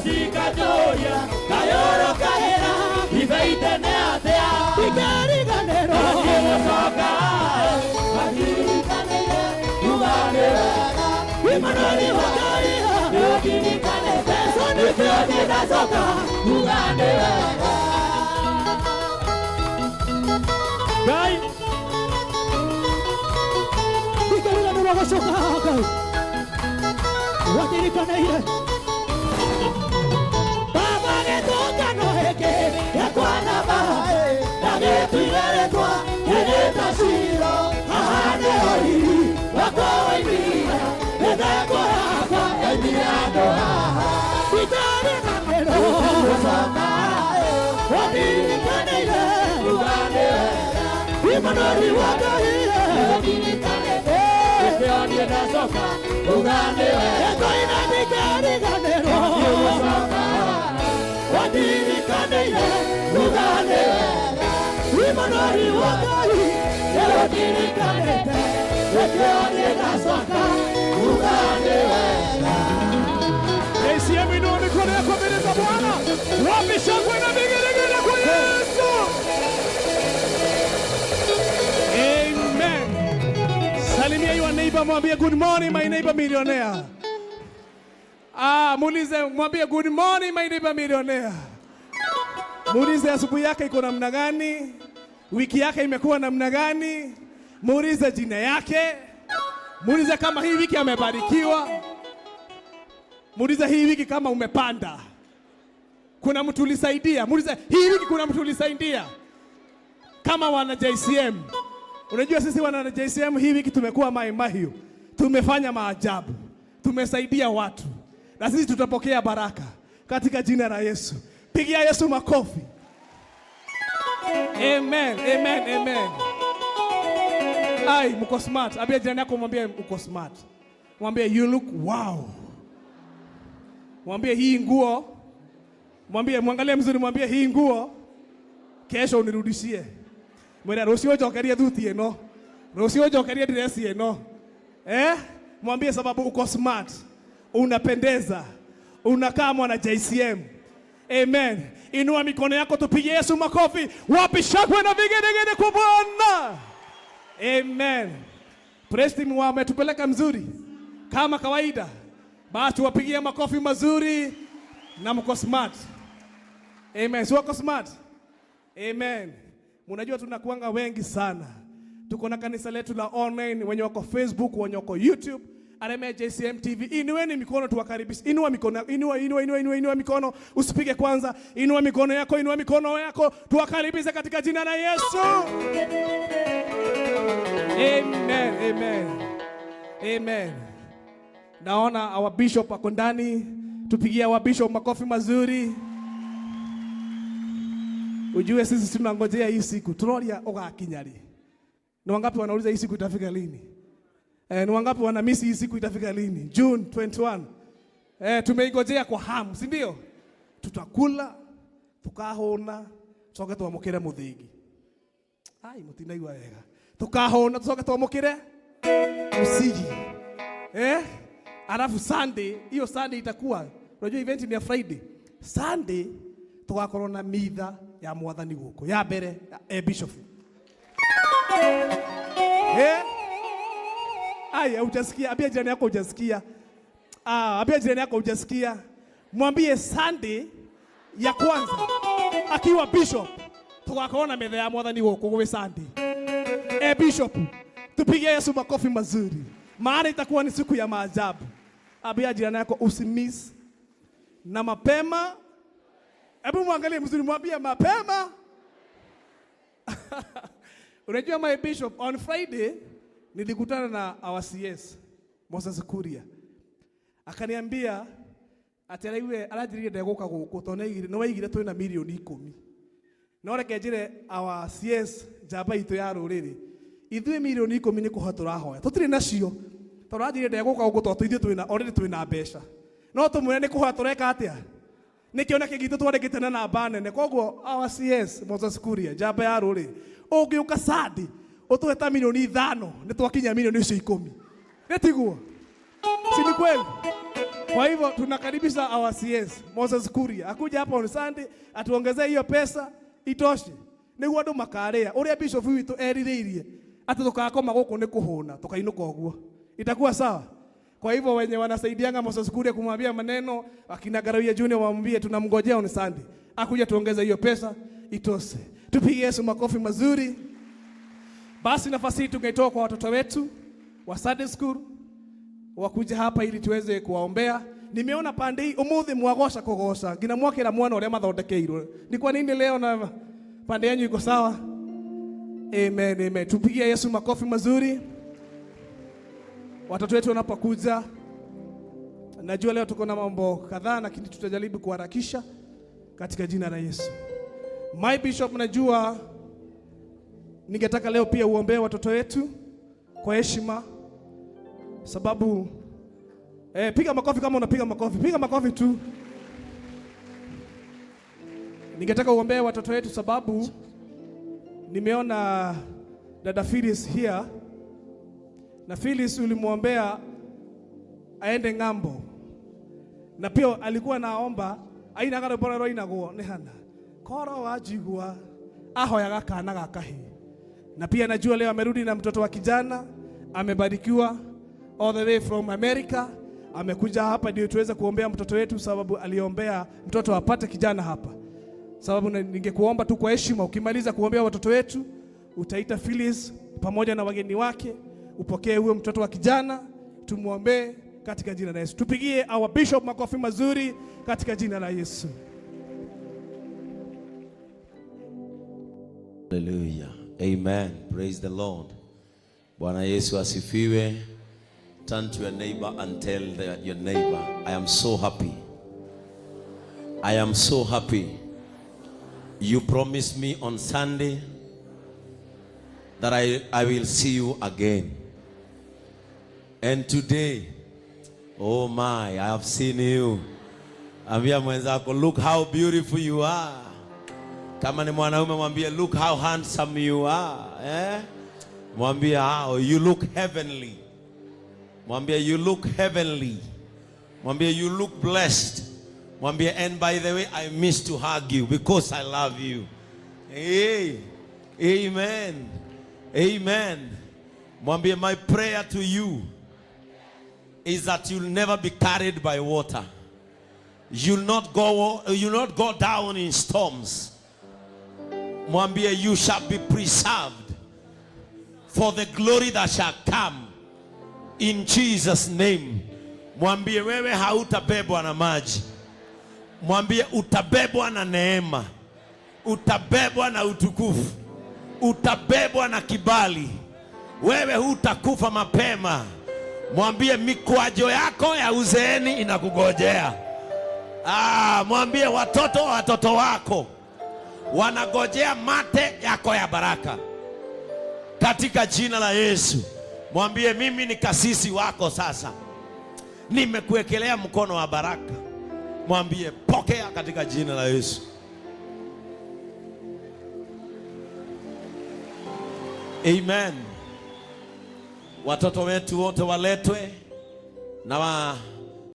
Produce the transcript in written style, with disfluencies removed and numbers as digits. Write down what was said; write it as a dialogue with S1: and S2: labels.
S1: Gĩcikanjũria kayũrũ kahĩra ibeite nĩ atĩa
S2: Ndikariganĩrwo.
S1: Gũcoka matirikanĩire kuga nĩ wega.
S2: Imanori wa Ngai.
S1: Nĩũndirikanĩte nĩkĩo niĩ ndacoka kuga nĩ wega. Ngai.
S2: Ndikariganĩrwo gũcoka Ngai. Watirikanĩire. Baba gĩtũngano gĩkĩ gĩakwa na maĩ na gĩtuire rĩtwa gĩgĩta Shilo. Haha nĩho riri wakwa waimire, mĩtheko yakwa yaimire handũ haha. Ndikariganĩrwo.
S1: Gũcoka
S2: Watirikanĩire.
S1: kuga nĩ wega.
S2: Imanori wa Ngai.
S1: Nĩũndirikanĩte nĩkĩo niĩ ndacoka kuga nĩ wega.
S2: Ĩkoina ndikariganĩrwo.
S1: Gũcoka
S2: Watirikanĩire.
S1: kuga nĩ wega.
S2: Imanori wa Ngai.
S1: Nĩũndirikanĩte nĩkĩo niĩ ndacoka kuga nĩ wega.
S3: JCM, inua mikono yako mbele za Bwana. Wapi shangwe na vigelegele kwa Yesu? Amen. Salimia your neighbor, mwambie, "Good morning, my neighbor millionaire." Ah, muulize, mwambie, "Good morning, my neighbor millionaire." Muulize asubuhi yake iko namna gani? Wiki yake imekuwa namna gani? Muulize jina yake. Muulize kama hii wiki amebarikiwa. Muulize hii wiki kama umepanda. Kuna mtu ulisaidia. Muulize hii wiki kuna mtu ulisaidia. Kama wana JCM. Unajua sisi wana JCM hii wiki tumekuwa Mai Mahiu. Tumefanya maajabu. Tumesaidia watu. Na sisi tutapokea baraka katika jina la Yesu. Pigia Yesu makofi. Amen, amen, amen. Ai, mko smart. Ambia jirani yako, mwambie uko smart. Mwambie, "You look wow." Mwambie hii nguo, mwambie, mwangalie mzuri, mwambie hii nguo kesho unirudishie. Mwambie rũciũ njokerie thuti ĩno. Rũciũ njokerie dress ĩno. Eh? Mwambie sababu uko smart. Unapendeza. Unakaa mwana JCM. Amen. Inua mikono yako tupige Yesu makofi. Wapi shangwe na vigelegele kwa Bwana? Amen. Praise team wametupeleka mzuri kama kawaida. Basi tuwapigie makofi mazuri na mko smart. Amen. Si wako smart? Amen. Mnajua tunakuanga wengi sana. Tuko na kanisa letu la online, wenye wako Facebook, wenye wako YouTube, Aremea JCM TV. Inueni mikono tuwakaribishe. Inua mikono, inua, inua, inua, inua, inua mikono. Usipige kwanza. Inua mikono yako, inua mikono yako. Tuwakaribishe katika jina la Yesu. Amen, amen. Amen. Naona our bishop ako ndani. Tupigie our bishop makofi mazuri. Ujue sisi tunangojea hii siku. Turoria ugakinya ri. Ni wangapi wanauliza hii siku itafika lini? Eh, ni wangapi wanamisi hii siku itafika lini? June 21. Eh, tumeingojea kwa hamu, si ndio? Tutakula, tukahona, tucoke twamukire muthingi. Ai, mutinaigua wega. Tukahona, tucoke twamukire musigi. Eh? Alafu Sunday, hiyo Sunday itakuwa, unajua event ni ya Friday. Sunday tugakorwo na mitha ya mwathani guku ya mbere bishop. Eh? Aya, hujasikia? Ambia jirani yako hujasikia. Ah, ambia jirani yako hujasikia. Mwambie Sunday ya kwanza akiwa bishop tugakorwo na metha ya mwathani guku gwi Sunday. Eh, bishop, tupige Yesu makofi mazuri, maana itakuwa ni siku ya maajabu. Ambia jirani yako usimiss na mapema. Hebu mwangalie mzuri, mwambie mapema. Unajua my bishop, on Friday nilikutana na our CS Moses Kuria, akaniambia ati araigue aranjĩrire ndegũka gũkũ tondũ nĩ waigire twĩna milioni 10. No reke njĩre our CS, njamba itũ ya rũrĩrĩ, ithuĩ milioni 10 nĩ kũhoya tũrahoya, tũtirĩ nacio, tondũ aranjĩrire ndegũka gũkũ tondũ ithuĩ twĩna already twĩna mbeca, no tũmwĩre nĩ kũhoya tũreka atĩa nĩ kĩoneki gitũ twandĩkĩte na namba nene. Koguo our CS Moses Kuria, njamba ya rũrĩrĩ, ũngĩũka Sunday ũtũhe ta milioni 5, nĩ twakinya milioni icio 10. Nĩ tiguo? Si ni kweli? Kwa hivyo tunakaribisha our CS Moses Kuria akuja hapa on Sunday atuongezee hiyo pesa itoshe niguo andu makaria uria bishop witũ erirĩirie atĩ tũgakoma gũkũ nĩ kũhũna tũkainũka ũguo, itakuwa sawa. Kwa hivyo wenye wanasaidianga Moses Kuria kumwambia maneno, akina Garawia Junior, wamwambie tunamngojea on Sunday akuja tuongeze hiyo pesa itoshe. Tupige Yesu makofi mazuri. Basi nafasi hii tungeitoa kwa watoto wetu wa Sunday school wakuja hapa ili tuweze kuwaombea. Nimeona pande hii umuthi mwagoca kugoca nginya mwakira mwana uria mathondekeirwo. Ni kwa nini leo na pande yenyu iko sawa? Amen, amen. Tupigie Yesu makofi mazuri. Watoto wetu wanapokuja, najua leo tuko na mambo kadhaa, lakini tutajaribu kuharakisha katika jina la Yesu. My bishop, najua ningetaka leo pia uombee watoto wetu kwa heshima, sababu piga makofi kama unapiga makofi, piga makofi tu. Ningetaka uombee watoto wetu sababu nimeona dada Phyllis here, na Phyllis ulimwombea aende ng'ambo, na pia alikuwa naomba ainaga rwĩmbo rũrĩa rwainagwo nĩ Hana koro wajigua ahoyaga kana ga kahĩĩ, na pia najua leo amerudi na mtoto wa kijana, amebarikiwa all the way from America. Amekuja hapa ndio tuweze kuombea mtoto wetu, sababu aliombea mtoto apate kijana hapa. Sababu ningekuomba tu kwa heshima, ukimaliza kuombea watoto wetu, utaita Phyllis pamoja na wageni wake, upokee huyo mtoto wa kijana, tumwombee katika jina la Yesu. Tupigie our bishop makofi mazuri katika jina la Yesu.
S1: Hallelujah. Amen. Praise the Lord. Bwana Yesu asifiwe. Turn to your neighbor and tell your neighbor, "I am so happy. I am so happy. You promised me on Sunday that I will see you again. And today, oh my, I have seen you." Ambia mwenzako, "Look how beautiful you are." Kama ni mwanaume, mwambie, "Look how handsome you are." Eh? Mwambie, "How you look heavenly." Mwambie, "You look heavenly." Mwambie, "You look blessed." Mwambie, "And by the way, I miss to hug you because I love you." Hey, amen. Amen. Mwambie, "My prayer to you is that you'll never be carried by water. You'll not go down in storms." Mwambie, "You shall be preserved for the glory that shall come in Jesus' name." Mwambie, "Wewe hautabebwa na maji." Mwambie, "Utabebwa na neema, utabebwa na utukufu, utabebwa na kibali. Wewe hutakufa mapema." Mwambie, "Mikwajo yako ya uzeeni inakugojea." Ah, mwambie, "Watoto wa watoto wako wanagojea mate yako ya baraka katika jina la Yesu." Mwambie, "Mimi ni kasisi wako sasa, nimekuwekelea mkono wa baraka." Mwambie, "Pokea katika jina la Yesu." Amen. Watoto wetu wote waletwe na